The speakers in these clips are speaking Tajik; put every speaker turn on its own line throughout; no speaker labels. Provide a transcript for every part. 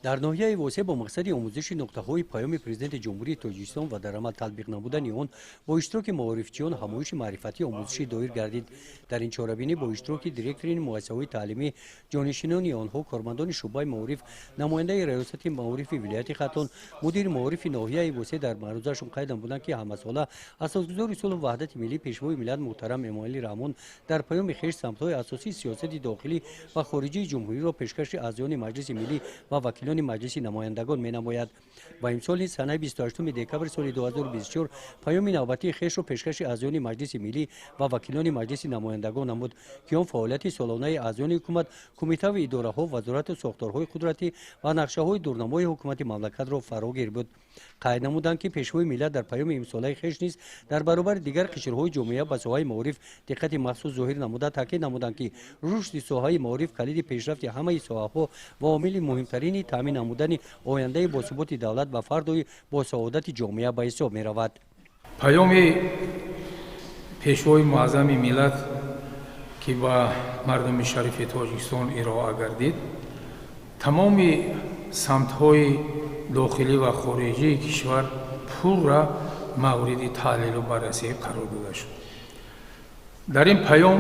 Дар ноҳияи Восе бо мақсади омӯзиши нуқтаҳои паёми Президенти Ҷумҳурии Тоҷикистон ва дар амал татбиқ намудани он бо иштироки маорифчиён ҳамоиши маърифатӣ омӯзишӣ доир гардид. Дар ин чорабинӣ бо иштироки директори муассисаҳои таълимӣ, ҷонишинони онҳо, кормандони шӯъбаи маориф, намояндаи раёсати маорифи вилояти Хатлон, мудири маорифи ноҳияи Восе дар маърузаашон қайд намуданд, ки ҳамасола асосгузори сулҳу ваҳдати миллӣ, Пешвои миллат муҳтарам Эмомалӣ Раҳмон дар паёми хеш самтҳои асосии сиёсати дохилӣ ва хориҷии ҷумҳуриро пешкаши аъзоёни Маҷлиси миллӣ ва вакилони Маҷлиси намояндагон менамояд ва имсол низ санаи 28 декабри соли 2024 паёми навбатии хешро пешкаши аъзоёни Маҷлиси миллӣ ва вакилони Маҷлиси намояндагон намуд, ки он фаъолияти солонаи аъзоёни ҳукумат, кумитаву идораҳо, вазорату сохторҳои қудратӣ ва нақшаҳои дурнамои ҳукумати мамлакатро фарогир буд. Қайд намуданд, ки Пешвои миллат дар паёми имсолаи хеш низ дар баробари дигар қишрҳои ҷомеа ба соҳаи маориф диққати махсус зоҳир намуда, таъкид намуданд, ки рушди соҳаи маориф калиди пешрафти ҳамаи соҳаҳо ва омили муҳимтарини таъмин намудани ояндаи босуботи давлат ва фардои босаодати ҷомеа ба ҳисоб меравад.
Паёми Пешвои муаззами миллат, ки ба мардуми шарифи Тоҷикистон ироа гардид, тамоми самтҳои дохилӣ ва хориҷии кишвар пурра мавриди таҳлилу баррасӣ қарор дода шуд. Дар ин паём,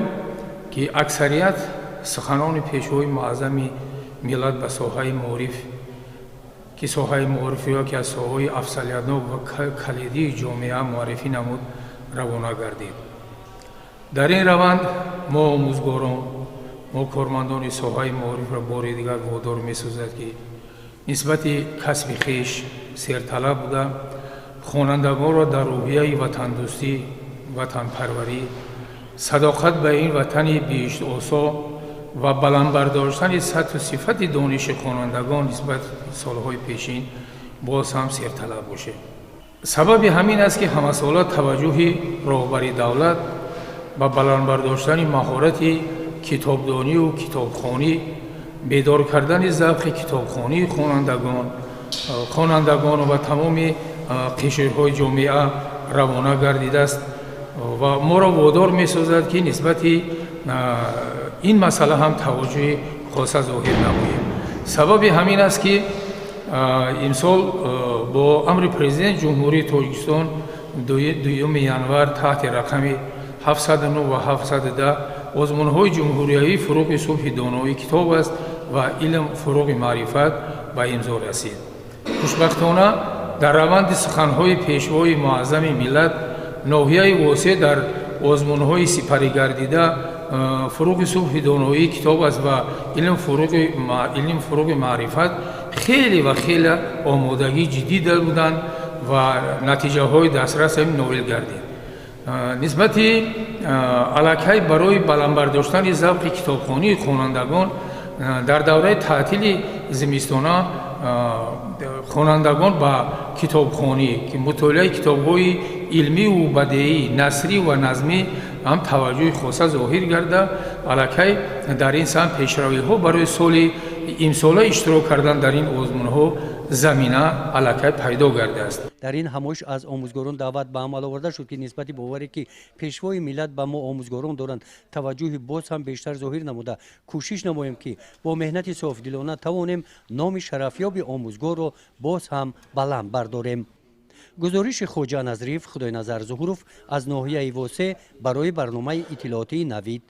ки аксарият суханони Пешвои муаззами миллат ба соҳаи маориф, ки соҳаи маориф яке аз соҳаҳои афзалиятнок ва калидии ҷомеа муаррифӣ намуд, равона гардид. Дар ин раванд мо омӯзгорон, мо кормандони соҳаи маорифро бори дигар водор месозад, ки нисбати касби хеш серталаб буда, хонандагонро дар рӯҳияи ватандӯстӣ, ватанпарварӣ, садоқат ба ин ватани биҳиштосо ва баланд бардоштани сатҳу сифати дониши хонандагон нисбат солҳои пешин боз ҳам серталаб бошем. Сабаби ҳамин аст, ки ҳамасола таваҷҷӯҳи роҳбари давлат ба баланд бардоштани маҳорати китобдонию китобхонӣ, бедор кардани завқи китобхонии хонандагон ва тамоми қишрҳои ҷомеа равона гардидааст ва моро водор месозад, ки нисбати ин масъала ҳам таваҷҷӯҳи хоса зоҳир намоем. Сабаби ҳамин аст, ки имсол бо амри Президенти Ҷумҳурии Тоҷикистон 2 январ таҳти рақами 709 ва 710 озмунҳои ҷумҳуриявии «Фурӯғи субҳи доноӣ китоб аст» ва «Илм фурӯғи маърифат» ба имзо расид. Хушбахтона, дар раванди суханҳои Пешвои муаззами миллат ноҳияи Восе дар озмунҳои сипаригардида «Фурӯғи субҳи доноӣ китоб аст» ва «Илм фурӯғи маърифат» хеле ва хеле омодагии ҷиддӣ буданд ва натиҷаҳои дастрасам ноил гардид. Нисбати аллакай барои баланд бардоштани завқи китобхонии хонандагон дар давраи таътили зимистона хонандагон ба китобхонӣ, ки мутолиаи китобҳои илмиву бадеӣ, насрӣ ва назмӣ ҳам таваҷҷӯҳи хоса зоҳир гарда, аллакай дар ин самт пешравиҳо барои соли имсола иштирок кардан дар ин озмунҳо замина аллакай пайдо гардааст.
Дар ин ҳамоиш аз омӯзгорон даъват ба амал оварда шуд, ки нисбати боваре, ки Пешвои миллат ба мо омӯзгорон доранд, таваҷҷӯҳи боз ҳам бештар зоҳир намуда, кӯшиш намоем, ки бо меҳнати софдилона тавонем номи шарафёби омӯзгорро боз ҳам баланд бардорем. Гузориши Хоҷа Назриев, Худойназар Зуҳуров аз ноҳияи Восе барои барномаи иттилоотии «Навид».